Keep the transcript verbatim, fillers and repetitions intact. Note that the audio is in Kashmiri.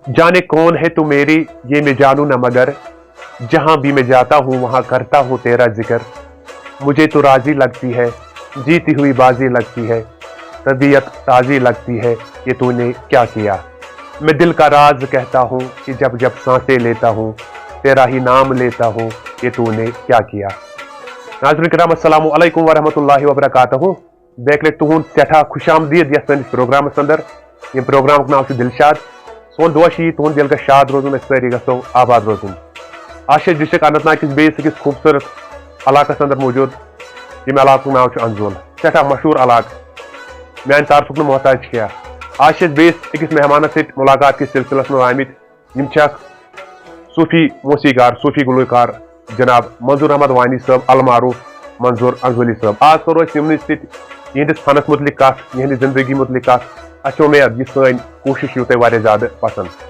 जाने कौन है तू मेरी, ये मैं जानू ना मगर, जहां भी मैं जाता हूँ वहां करता हूँ तेरा जिक्र। मुझे तू राजी लगती है, जीती हुई बाजी लगती है, तबीयत ताजी लगती है, ये तूने क्या किया। मैं दिल का राज कहता हूँ कि जब जब सांसें लेता हूँ, तेरा ही नाम लेता हूँ, ये तूने क्या किया। नाज़रीन किराम, अस्सलामु अलैकुम वरहमतुल्लाहि वबरकातुहू। بیٚیہِ اَکہِ لَٹہِ تُہُنٛد سٮ۪ٹھاہ خۄش آمدید یَتھ سٲنِس پروگرامَس اَندَر۔ ییٚمہِ پروگرامُک ناو چھُ دِلشاد۔ سون دُعا چھُ یی، تُہُنٛد دِل گژھِ شاد روزُن، أسۍ سٲری گژھو آباد روزٕنۍ۔ آز چھِ أسۍ ڈسٹرکٹ اننت ناگ کِس بیٚیِس أکِس خوٗبصوٗرت علاقَس اَندَر موٗجوٗد، ییٚمہِ علاقُک ناو چھُ انزول۔ سٮ۪ٹھاہ مشہوٗر علاقہٕ، میٛانہِ تعارفُک نہٕ محتاج چھُ کینٛہہ۔ آز چھِ أسۍ بیٚیِس أکِس مہمانَس سۭتۍ مُلاقات کِس سلسلس منٛز آمٕتۍ۔ یِم چھِ اکھ صوفی موسیقار، صوفی گلوکار جناب منظور احمد وانی صٲب، المعروف منظور انزولی صٲب۔ آز کرو أسۍ یِمنٕے سۭتۍ یِہنٛدِس فنس مُتعلِق کتھ، یِہنٛدِ زندگی مُتعلِق کتھ۔ اسہِ چھِ اُمید، یہِ سٲنۍ کوٗشش یِیو تۄہہِ واریاہ زیادٕ پسند۔